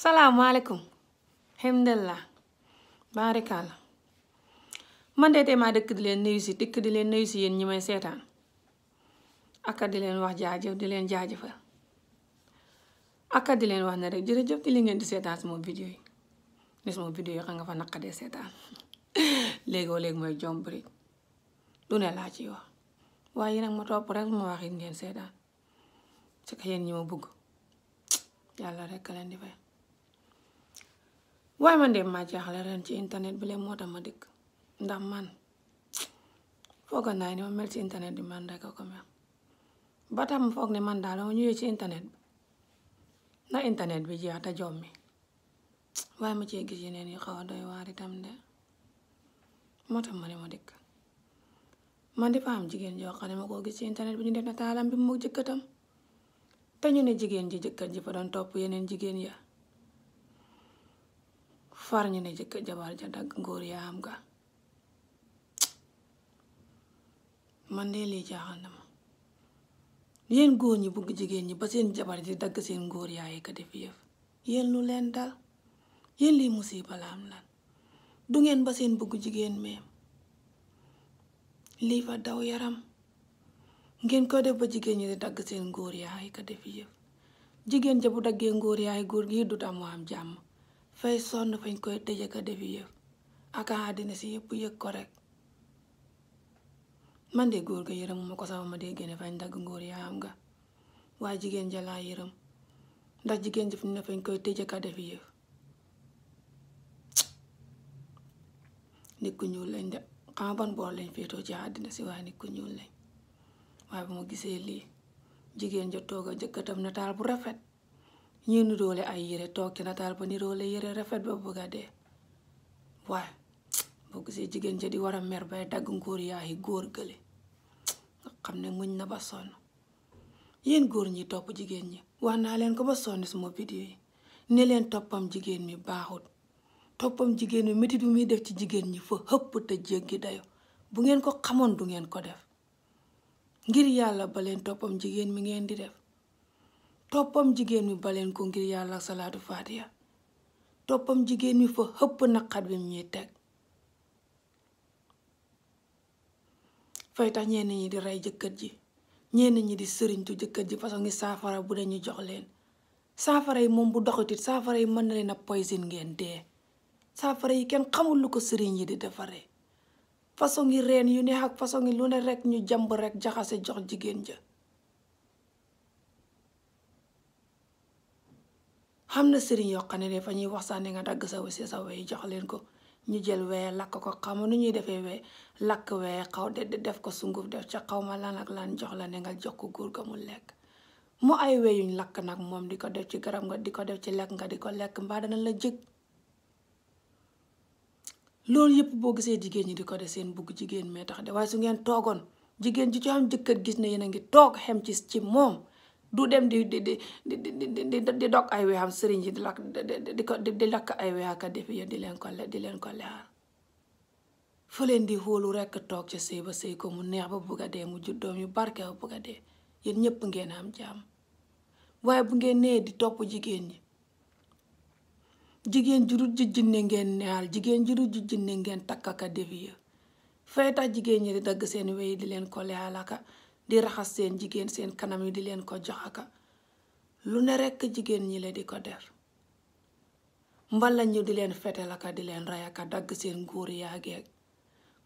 salaamaaleykum alhamdulillah baarikàlla man de tey maa dëkk di leen nuyu si yéen ñi may seetaan aka di leen wax jaajëf di leen jaajëfal aka di leen wax ne rek jërëjëf di li ngeen di seetaan sama vidéo yi ne sama vidéo yi xam nga fa naqadee seetaan léegoo léegi mooy jombri lu ne laa ciy wax waaye nag ma topp rek ma wax it ngeen seetaan c'est que yéen ñi ma bëgg yàlla rek leen di fay waaye man de maa jaaxle ren ci internet bi leen moo tax ma dikk ndax man fooga naa ni ma mel ci internet bi man rek a ko mel ba tax ma foog ne man daal ma ñëwee ci internet bi na internet bi jeex te jom mi waaye ma cee gis yeneen yu xaw a doy waar itam de moo tax ma ne ma dikk man di fa am jigéen joo xam ne ma koo gis ci internet bi ñu def na taalam bi mu jëkkatam te ñu ne jigéen ji jëkkat ji fa doon topp yeneen jigéen ya far ñu ne jëkkat jabar ja dagg ngóor yaa am ga man de lii jaaxal na ma yéen góor ñi bugg jigéen ñi ba seen jabar ji dagg seen ngóor yaa yi ka def yëf yéen lu leen dal yéen lii musiba la am lan du ngeen ba seen bugg jigéen meem lii fa daw yaram ngeen ko def ba jigéen ñi di dagg seen ngóor yaa yi ka def yëf jigéen ja bu daggee ngóor yaa yi góor gi du tam am jàmm fay sonn fañ koy tëje ka def yëf ak àddina si yëpp yëg ko rek man de góor ga yërëm ma ko sama ma dee génne fañ dagg ngóor yaa am nga waaye jigéen ja laa yërëm ndax jigéen ji fi ne fañ koy tëje ka def yëf nit ku ñuul lañ de xam ban boor lañ féetoo ci àddina si waaye nit ku ñuul lañ waaye bu ma gisee lii jigéen ja toog a jëkkatam nataal bu rafet ñu niroole ay yére toog ci nataal ba niroole yére rafet ba bëgg a dee waaye boo gisee jigéen ja di war a mer bay dagg ngóor yaayi góor gële nga xam ne muñ na ba sonn yéen góor ñi topp jigéen ñi wax naa leen ko ba sonn suma vidéo yi ne leen toppam jigéen mi baaxut toppam jigéen mi metit bi muy def ci jigéen ñi fa hëpp te jéggi dayo bu ngeen ko xamoon du ngeen ko def ngir yàlla ba leen toppam jigéen mi ngeen di def toppam jigéen mi baleen ko ngir yàlla salaatu faatiha toppam jigéen mi fa hëpp naqat bi ñuy teg fay tax ñenn ñi di rey jëkkër ji ñenn ñi di sëriñtu jëkkër ji façon ngi saafara bu dañu jox leen saafara yi moom bu doxatit saafara yi mën na leen a poison ngeen dee saafara yi kenn xamul lu ko sëriñ yi di defaree façon ngi reen yu neex ak façon ngi lu ne rek ñu jàmb rek jaxase jox jigéen ja xam na sëriñ yoo xam ne dafa ñuy wax sax ne nga dagg sa wasi sa wey jox leen ko ñu jël wee lakk ko xam nu ñuy defee wee lakk wee xaw de def ko sunguf def ca xaw ma lan ak lan jox la ne nga jox ko góor ga mu lekk mu ay weyuñ lakk nag moom di ko def ci garab nga di ko def ci lekk nga di ko lekk mbaa dana la jëg loolu yëpp boo gisee jigéen ñi di ko def seen bugg jigéen mee tax de waaye su ngeen toogoon jigéen ji ci am jëkkër gis ne yéen a ngi toog xem ci moom du dem di dog ay weexam sëriñ ji di lakk ay weex aka def yéen di leen ko leexal fa leen di xoolu rekk toog ca sëy ba sëy ko mu neex ba bugg a dee mu jur doom yu barke ba bugg a dee yéen ñëpp ngeen am jàmm waaye bu ngeen nee di topp jigéen ñi jigéen jurut ji jinne ngeen neexal jigéen jurut ji jinne ngeen takk aka def yéen fay tax jigéen ñi di dagg seen wey di leen ko leexal aka di raxas seen jigéen seen kanam yi di leen ko jox aka lu ne rekk jigéen ñi la di ko def mbala ñu di leen fetel aka di leen ray aka dagg seen góor yaageeg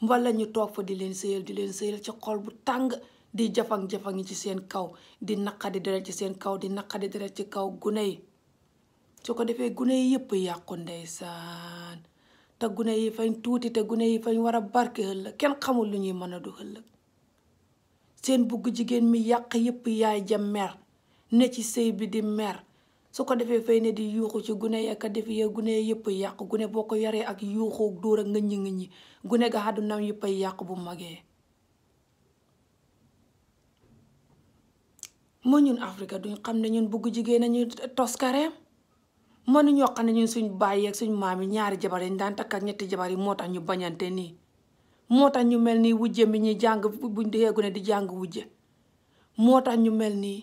mbala ñu toog fa di leen sëyal ci xol bu tàng di jafang-jafang ci seen kaw di naqadi deret ci seen kaw di naqadi deret ci kaw gune yi su ko defee gune yi yëpp yàqu ndeysaan te gune yi fañ tuuti te gune yi fañ war a barke ëllëg kenn xamul lu ñuy mën a du ëllëg seen bugg jigéen mi yàq yëpp yaay ja mer ne ci sëy bi di mer su ko defee fay ne di yuuxu ci gune yi ak a def ya gune yëpp yàq gune boo ko yaree ak yuuxu dóor a ngëññi gune ga àddunam yëpp ay yàq bu magee moo ñun Afrique duñ xam ne ñun bugg jigéen nañu toskareem mënuñoo xam ne ñun suñ bàyyi ak suñ maam yi ñaari jabar yi daan takk ak ñetti jabar yi moo tax ñu bañante nii moo tax ñu mel nii wujje mi ñuy jàng buñ dee gune di jàng wujje moo tax ñu mel nii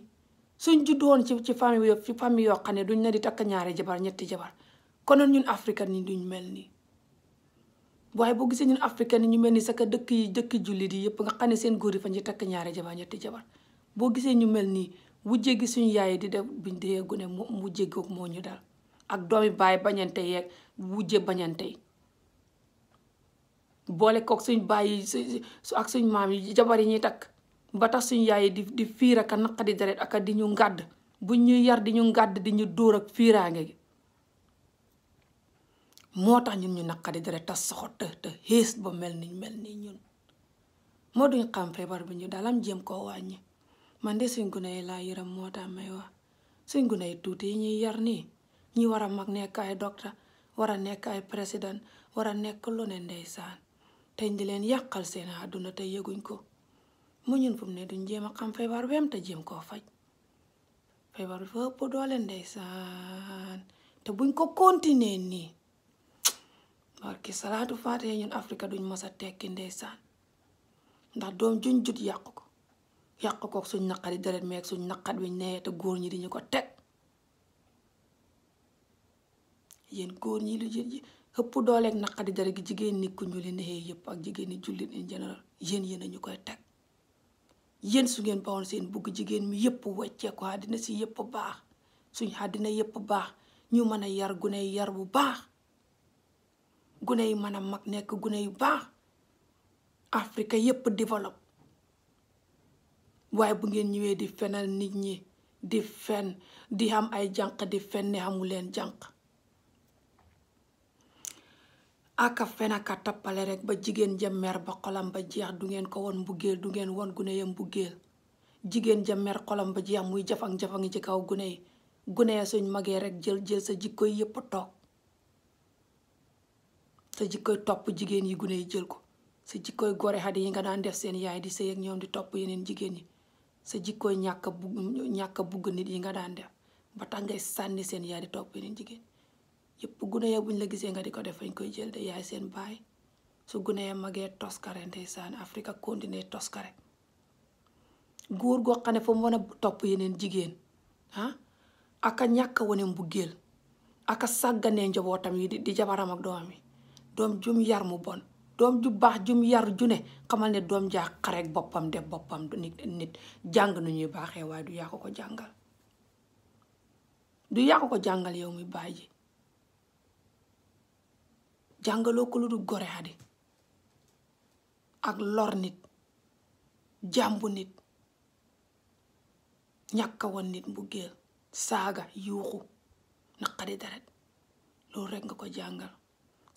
suñ juddoon ci famille yoo xam ne duñ ne di takk ñaari jabar ñetti jabar konoon ñun africain ni duñ mel nii waaye boo gisee ñun africain ni ñu mel ni sa ka dëkk jullit yi yëpp nga xam ne seen góor yi fa ñu takk ñaari jabar ñetti jabar boo gisee ñu mel nii wujje gi suñu yaay di def buñ dee gune wujje goog moo ñu dal ak doomi baay bañante yeeg wujje bañante yi boole kook suñ baay yi ak suñ maam yi jabar yi ñuy takk ba tax suñ yaay yi di fiir aka naqadi deret aka di ñu ngàdd buñ ñu yar di ñu ngàdd di ñu dóor ak fiiraange gi moo tax ñun ñu naqadi deret te soxot te xees ba mel nii ñun moo duñ xam feebar bi ñu dalam jéem koo wàññi man de suñ gune yi laa yërëm moo tax may wax suñ gune yi tuuti yi ñuy yar nii ñi war a mag nekk ay docteur war a nekk ay président war a nekk lu ne ndeysaan te di leen yàqal seen àdduna te yëguñ ko mu ñun fu mu ne duñ jéem a xam feebar bi am te jéem koo faj feebar bi fa ëpp doole ndeysaan te buñ ko continuer nii barki salaatu faatee ñun Afrika duñ mos a tekki ndeysaan ndax doom juñ jut yàq ko suñ naqari deret meeg suñ naqat wiñ nee te góor ñi di ñu ko teg yéen góor ñi lu ëpp dooleeg naqari deret gi jigéen nit ku ñu li nexee yëpp ak jigéen ñi jullit in général yéen a ñu koy teg yéen su ngeen bawoon seen bugg jigéen mi yëpp weccee ko àddina si yëpp baax suñ àddina yëpp baax ñu mën a yar gune yi yar bu baax gune yi mën a mag nekk gune yu baax Afrique yëpp développe waaye bu ngeen ñëwee di fenal nit ñi di fen di xam ay jànq di fen ne xamu leen jànq aka fen aka tappale rek ba jigéen ja mer ba xolam ba jeex du ngeen ko won mbuggeel du ngeen won gune ya mbuggeel jigéen ja mer xolam ba jeex muy jafang-jafangi ci kaw gune ya suñ magee rek jël sa jikkoy yépp toog sa jikkoy topp jigéen yi gune yi jël ko sa jikkoy gore xadi yi nga daan def seen yaay di sëy ak ñoom di topp yeneen jigéen yi sa jikkoy ñàkk bugg nit yi nga daan def ba tax ngay sànni seen yaay di topp yeneen jigéen yëpp gune ya buñ la gisee nga di ko def fañ koy jël de yaay seen baay su gune ya magee toskare ndeysaan Afrika continuer toskare góor goo xam ne fa mën a topp yeneen jigéen aka ñàkk wane mbuggeel aka sàgganee njabootam yi di jabaram ak doom yi doom jum yar mu bon doom ju baax jum yar ju ne xamal ne doom jaa xareek boppam def boppam nit jàng nu ñuy baaxee waaye du yaa ko jàngal yow muy baay ji jàngaloo ko lu du gore xadi ak lor nit jàmbu nit ñàkka woon nit mbuggeel saaga yuuxu naqari deret loolu rek nga ko jàngal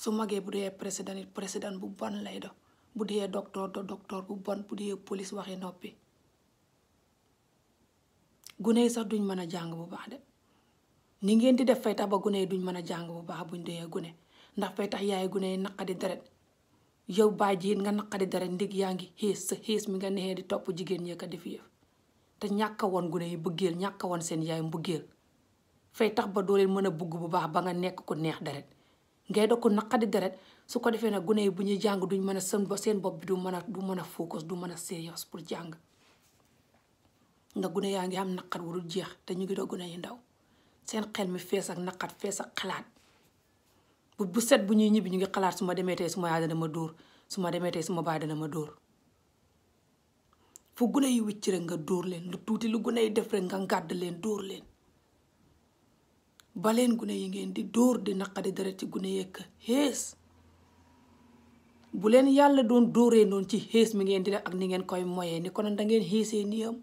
su magee bu dee président bu bon lay do bu dee docteur bu bon bu dee police waxi noppi gune yi sax duñ mën a jàng bu baax de ni ngeen di def fay tax ba gune yi duñ mën a jàng bu baax buñ dee gune ndax fay tax yaay gune yi naqadi deret yow baay ji nga naqadi deret ndig yaa ngi xiis mi nga nexee di topp jigéen ñee ka def yëf te ñàkka woon gune yi bëggeel ñàkka woon seen yaay mbëggeel fay tax ba doo leen mën a bugg bu baax ba nga nekk ko neex deret ngay do ko naqadi deret su ko defee nag gune yi bu ñuy jàng duñ mën a seen bopp bi du mën a focus du mën a serious pour jàng ndax gune yaa ngi am naqat wurul jeex te ñu ngi doo gune yi ndaw seen xel mi fees ak naqat fees ak xalaat bu set bu ñuy ñibbi ñu ngi xalaat su ma demee tey su ma yaay dana ma dóor su ma demee tey su ma baay dana ma dóor fu gune yi wicc rek nga dóor leen lu tuuti lu gune yi def rek nga ngàdd leen dóor leen ba leen gune yi ngeen di dóor di naqadi deret ci gune yekk xees bu leen yàlla doon dóoree noonu ci xees mi ngeen di def ak ni ngeen koy moyee ni konoon da ngeen xeesee nii am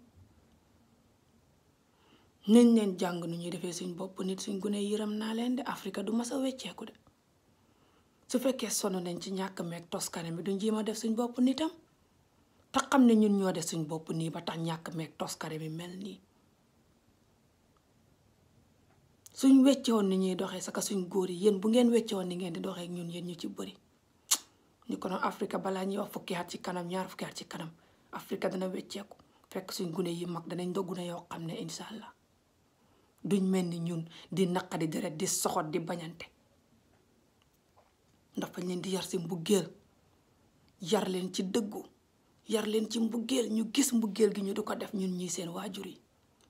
nañ leen jàng nu ñuy defee suñ bopp nit suñ gune yëram naa leen de Afrika du mas a wecceeku de su fekkee sonn nañ ci ñàkk meeg toskare mi duñ jéem a def suñ bopp nitam te xam ne ñun ñoo def suñ bopp nii ba tax ñàkk meeg toskare mi mel nii suñ weccewoon ni ñuy doxee saka suñ góor yi yéen bu ngeen weccewoon ni ngeen di doxee ak ñun yéen ñu ci bëri ñu ko noonu Afrika balaa ñuy wax fukki at ci kanam ñaar fukki at ci kanam Afrika dana wecceeku fekk suñ gune yi mag danañ do gune yoo xam ne incha allah duñ mel ni ñun di naqadi deret di soxot di bañante ndax fañ leen di yar si mbuggeel yar leen ci dëggu yar leen ci mbuggeel ñu gis mbuggeel gi ñu di ko def ñun ñii seen waajur yi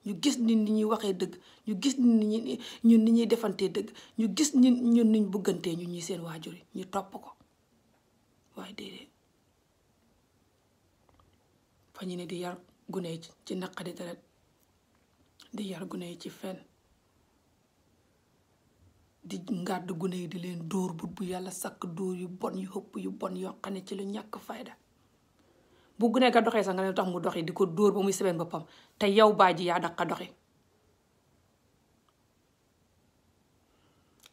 ñu gis nit ni ñuy waxee dëgg, ñu gis nit ñun ni ñuy defantee dëgg, ñu gis ñun niñ bëggantee ñun ñi seen waajur yi ñu topp ko. waaye déedéet fa ñu ne di yar gune yi ci naqadi deret, di yar gune yi ci fen, di ngàdd gune yi di leen dóor bu yàlla sakk, dóor yu bon yu xëpp yu bon yoo xam ne ci lu ñàkk fayda. bu gune ga doxee sax nga ne tax mu doxi di ko dóor ba muy seben boppam te yow baa ji yaa daq doxi,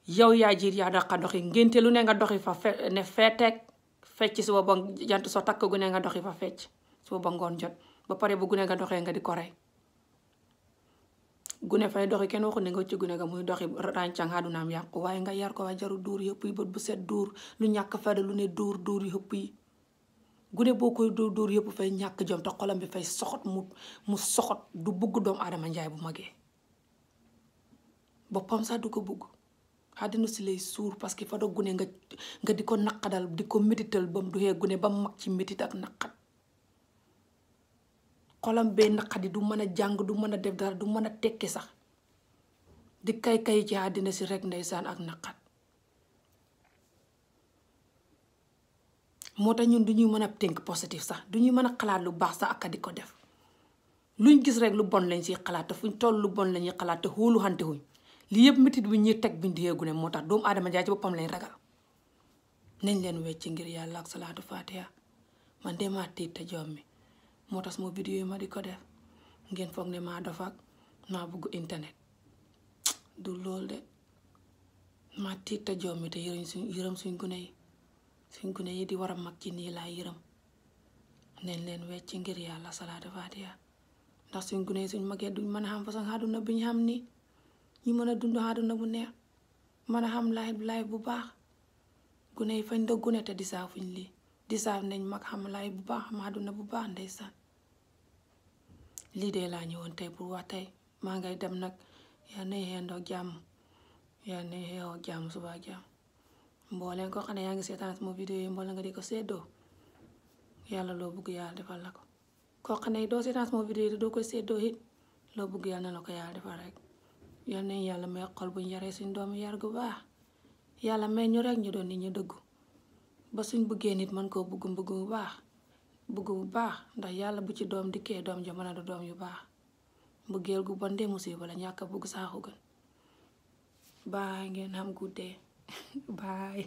yow yaa jiit yaa daq doxi. ngénte lu ne nga doxi fa ne feeteeg fecc suba ba jant soo takk gune nga doxi fa fecc suba ba ngoon jot, ba pare bu gune nga doxee nga di ko rey. gune fay doxi kenn waxu ne nga ci gune ga muy doxi ràncang àddunaam yàqu, waaye nga yar ko waaye jaru dóor yëpp yi, bët bu set dóor, lu ñàkk fayda lu ne dóor yu xëpp yi. gune boo koy dóor yëpp fay ñàkk jom te xolam bi fay soxot, mu soxot, du bugg doomu aadama njaay bu magee, boppam sax du ko bugg. àddina si lay suur parce que fa do gune nga di ko naqadal, di ko métital ba mu duxee gune ba mu mag ci métit ak naqat. xolam bee naqadi, du mën a jàng, du mën a def dara, du mën a tekki sax, di kay ci àddina si rek ndeysaan ak naqat. moo tax ñun du ñuy mën a think positif sax, du ñuy mën a xalaat lu baax sax ak di ko def. luñ gis rek lu bon lañ siy xalaat te fuñ toll lu bon lañuy xalaat te xoolu xante wuñ. lii yëpp métit bi ñuy teg biñ gune moo tax doomu aadama jaay ci boppam lañ ragal. nañ leen wecc ngir yàlla ak salaatu fatiha. man de maa tiit te jommi moo tax sama vidéo yi ma di ko def ngeen foog ne maa dof ak maa bugg internet. du lool de maa tiit te jommi te yërëm suñ gune yi. suñ gune yi di war a mag ci nii laa yërëm. nañ leen wecc ngir yàlla salaatu fatiha. ndax suñ gune yi suñ magee duñ mën a xam façon àdduna bi ñu xam nii. ñu mën a dund àdduna bu neex, mën a xam laay bu baax. gune yi fañ da gune te di saafuñ lii, di saaf nañ mag xam laay bu baax, xam àdduna bu baax ndeysaan. lii de laa ñëwoon tey pour wax tey. maa ngay dem nag, yal na xeendoo jàmm, yal na xeewoo jàmm suba jàmm. mbooleen ko xam ne yaa ngi seetaan sama vidéo yi mbooleen nga di ko séddoo, yàlla loo bugg yàlla defal la ko. koo xam ne doo seetaan sama vidéo yi doo koy séddoo it, loo bugg yàlla na la ko yàlla defal rek. yal nañ yàlla may xol buñ yaree suñ doomu yar gu baax, yàlla may ñu rek ñu doon nit ñu dëggu ba suñ bëggee nit man koo bugg bu baax ndax yàlla bu ci doom dikkee doom ja mën a du doom yu baax. mbëggeel gu bon de musiba la, ñàkk a bugg saaxu gën. baay ngeen xam guddee baay.